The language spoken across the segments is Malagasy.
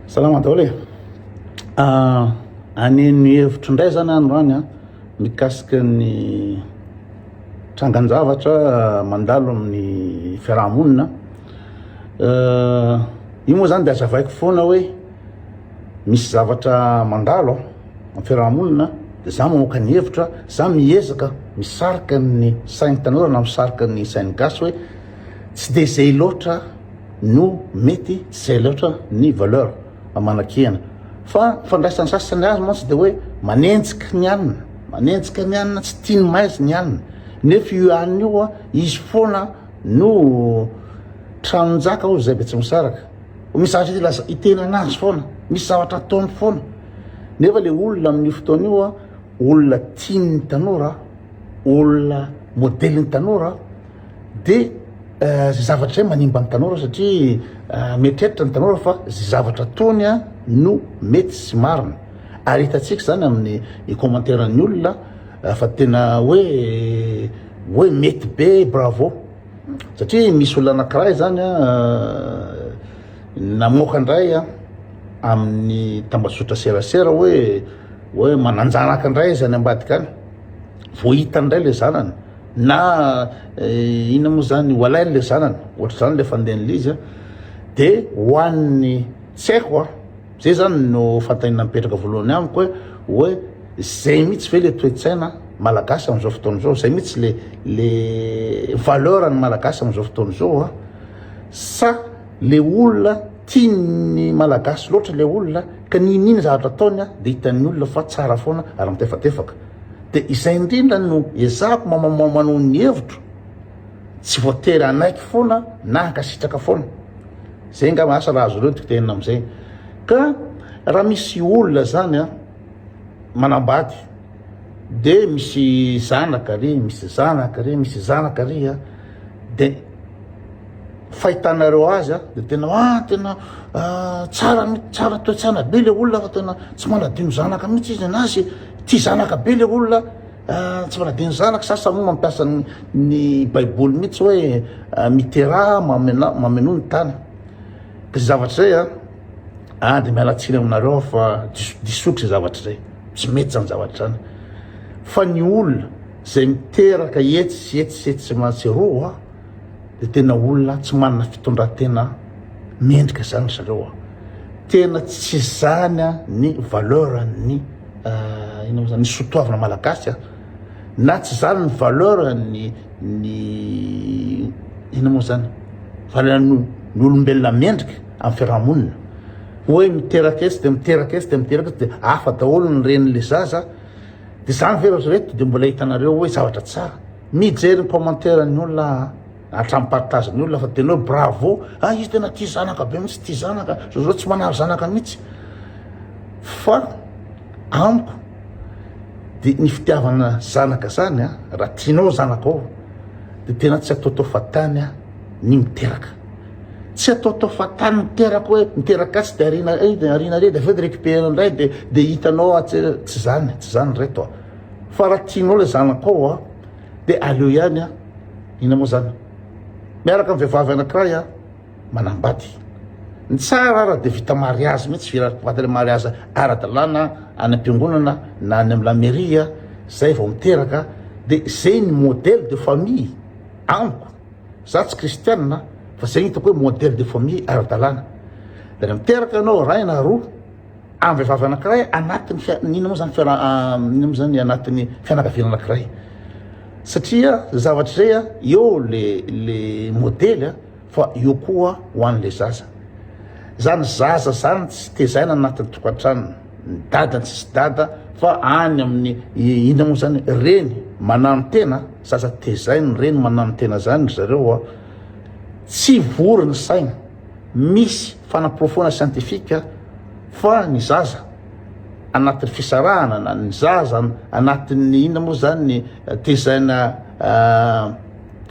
Salama daholo e. Ah, Haneno hevitro indray zany androany an, mikasika ny trangan-javatra mandalo amin'ny fiaraha-monina. Euh, io moa zany de azavaiko foana hoe misy zavatra mandalo amin'ny fiaraha-monina de za mamoaka ny hevitra, za miezaka misarika ny sain'ny tanora na misarika ny sain'ny gasy hoe tsy de zay loatra no mety tsy zay loatra ny valeur manakihana fa fandraisan'ny sasany azy mantsy de hoe manenjika ny anina manenjika ny anina tsy tiany maizy ny anina nefa io anina io a izy foana no tranonjaka hozy zay be tsy misaraka misy zavatra ity lasa hiteny anazy foana misy zavatra ataony foana nefa le olona amin'io fotoana io a olona tian'ny tanora olona modelin'ny tanora de zay zavatra zay manimba ny tanora satria mieritreritra ny tanora fa zay zavatra ataony a no mety sy marina ary hitantsika zany amin'ny commentaire ny olona fa tena hoe hoe mety be bravo satria misy olona anakiray zany a namoaka indray a amin'ny tambazotra serasera hoe hoe mananjanaka indray izy any ambadika any vao hitany indray le zanany na inona moa zany ho alainy le zanany ohatra zany le fandehan'le izy a de hoan'ny tsy haiko a zay zany no fantainina mipetraka voalohany amiko hoe hoe zay mihitsy ve le toe-tsaina malagasy am'izao fotoana zao zay mihitsy le le valeur ny malagasy am'izao fotoana zao a sa le olona tian'ny malagasy loatra le olona ka ninina zavatra ataony a de hitan'ny olona fa tsara foana ary mitefatefaka de izay indrindra no ezahako manao ny hevitro tsy voatery anaiky foana na ankasitraka foana zay nga asa raha azo reo tiako tenena am'izay ka raha misy olona zany a manambady de misy zanaka ry misy zanaka ry misy zanaka ry a de fahitanareo azy a de tena ah tena tsara tsara toe-tsaina be le olona fa tena tsy manadino zanaka mihitsy izy anazy tia zanaka be le olona tsy manadino zanaka sasa moa mampiasa ny baiboly mihitsy hoe miteraha mamena mamenoa ny tany ka zay zavatra zay a ah de miala tsiny aminareo fa diso disoky zay zavatra zay tsy mety zany zavatra zany fa ny olona zay miteraka etsy sy etsy sy etsy sy mantsy roa de tena olona tsy manana fitondratena mendrika zany zareo a tena tsy zany a ny valeur ny ina moa zany ny sotoavina malagasy a na tsy zany ny valeur ny ny ina moa zany valeur ny olombelona mendrika amin'ny fiarahamonina hoe miteraka etsy de miteraka etsy de miteraka etsy de hafa daholo ny renin'le zaza de zany ve ry reto de mbola hitanareo hoe zavatra tsara mijery ny commentaire ny olona hatramin'ny partage ny olona fa tena hoe bravo ah izy tena tia zanaka be mihitsy tia zanaka zao zao tsy manary zanaka mihitsy fa amiko de ny fitiavana zanaka zany a raha tianao zanaka ao de tena tsy ataotao fatany a ny miteraka tsy ataotao fatany miteraka hoe miteraka atsy de arina de arina re de aveo de récupérer indray de de hitanao a tsy tsy zany tsy zany reto a fa raha tianao le zanakao a de aleo ihany a ina moa zany miaraka amy vehivavy anakiray a manambady ny tsara raha de vita mariazy mihitsy vita le mariazy ara-dalàna any am-piangonana na any amy la mairie a zay vao miteraka de zay ny modèle de famille amiko za tsy kristianina fa zay hitako hoe modèle de famille ara-dalàna de raha miteraka anao ray na roa amy vehivavy anakiray anatin'ny fia nina moa zany fiara nina moa zany anatin'ny fianakaviana anakiray satria zavatra zay a eo le le modely a fa eo koa ho an'le zaza zany zaza zany tsy tezaina anatin'ny tokantranony ny dadany tsisy dada fa any amin'ny ina moa zany reny manano tena zaza tezainy reny manano tena zany ry zareo a tsy vory ny saina misy fanaporofoana scientifique fa ny zaza anatin'ny fisarahana na ny zaza anatin'ny inona moa zany ny tezaina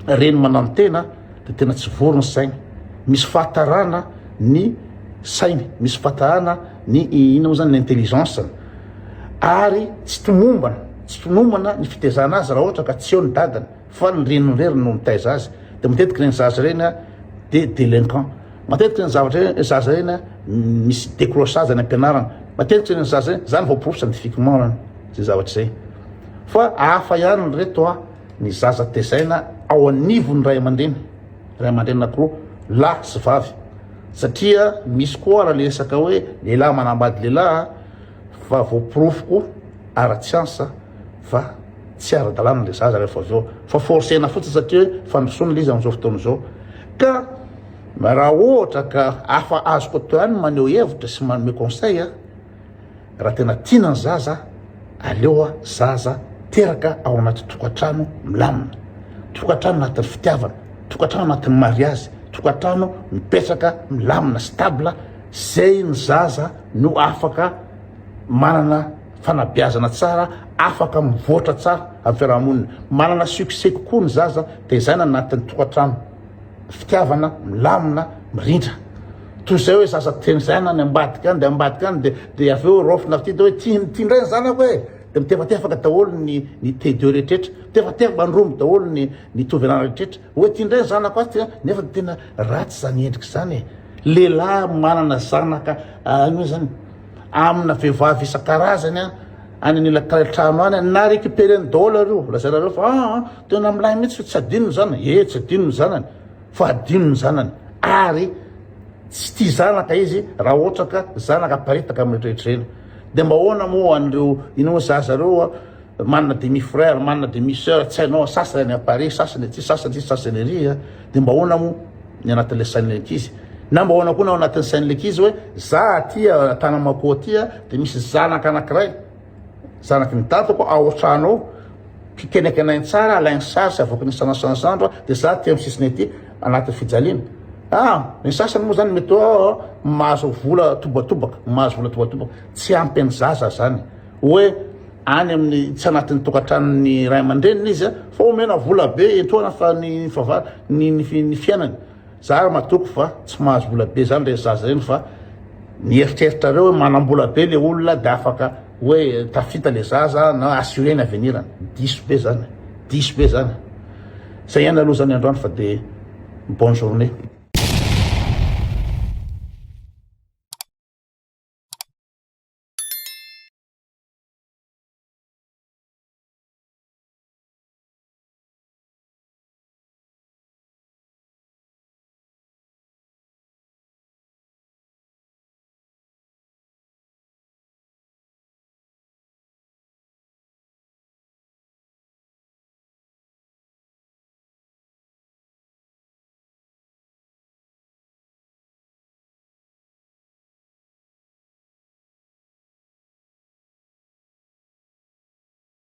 reny manano tena de tena tsy vory ny saina misy fahatarana ny sainy misy fahatarana ny inona moa zany ny intelligence ary tsy tomombana tsy tomombana ny fitezana azy raha ohatra ka tsy eo ny dadany fa ny reniny rery no mitaiza azy de matetiky reny zaza reny a de délinquant matetiky reny zavatra reny zaza reny a misy décrochage any am-pianarana. Matetika ireny zaza ireny, zany voaporofo scientifiquement zany zay zavatra zay. Fa hafa ihany ry reto a, ny zaza tezaina ao anivon'ny ray aman-dreny, ray aman-dreny anakiroa, lahy sy vavy. Satria misy koa ara le resaka hoe lehilahy manambady lehilahy fa voaporofo koa ara-tsiansa fa tsy ara-dalàna le zaza rehefa avy eo fa forcena fotsiny satria hoe fandrosoana le izy amin'izao fotoana izao. Ka raha ohatra ka afa azoko atao ihany ny maneho hevitra sy manome conseil a, raha tena tiana ny zaza aleo a zaza teraka ao anaty tokantrano milamina, tokantrano anatin'ny fitiavana, tokantrano anatin'ny mariazy, tokantrano mipetraka milamina stable, zay ny zaza no afaka manana fanabeazana tsara, afaka mivoatra tsara amin'ny fiarahamonina, manana succès kokoa ny zaza tezaina anatin'ny tokantrano fitiavana milamina mirindra, toy izay hoe zaza tezaina any ambadika any de ambadika any de de avy eo raofina aty de hoe ty ty indray ny zanako e, de mitefatefaka daholo ny ny T2 rehetrarehetra, mitefatefaka mandrombo daholo ny ny tovenana rehetrarehetra, hoe ty indray ny zanako aty nefa tena ratsy zany endrika zany e, lehilahy manana zanaka ino moa zany. Amina vehivavy isan-karazany an, any an'ila trano any an, na récupérer-ny daholo ary io, lazainareo fa aa tena milay mihitsy fa tsy adino ny zanany, ee tsy adino ny zanany, fa adino ny zanany, ary tsy tia zanaka izy raha ohatra ka zanaka aparitaka amin'ny rehetra ireny. Dia mba ahoana moa an'ireo, inona moa zaza ireo an, manana demi frère, manana demi soeur, tsy hainao, sasany any à Paris, sasany aty, sasany aty, sasany ery an, dia mba ahoana moa ny anatin'ilay sain'ilay ankizy? Na mba ahoana koa ny ao anatin'ny sain'ilay ankizy hoe za aty Antanamakoa aty dia misy zanaka anankiray, zanaky ny dadako ao an-trano ao, kenakena tsara, alainy sary sy avoakany isan'andro dia za aty amin'ny sisiny aty anatin'ny fijaliana. Ah, ny sasany moa zany mety hoe mahazo vola tobatobaka, mahazo vola tobatobaka, tsy ampy an'ny zaza zany. Hoe any amin'ny tsy anatin'ny tokantranon'ny ray aman-dreniny izy fa omena vola be etoana fa ny fa ny ny fiainany. Za ary matoky fa tsy mahazo vola be zany reny zaza reny fa ny eritreritrareo hoe manam-bola be le olona de afaka hoe tafita le zaza na assurer ny avenir-ny. Diso be zany, diso be zany. Zay ihany aloha zany androany fa de bonne journée.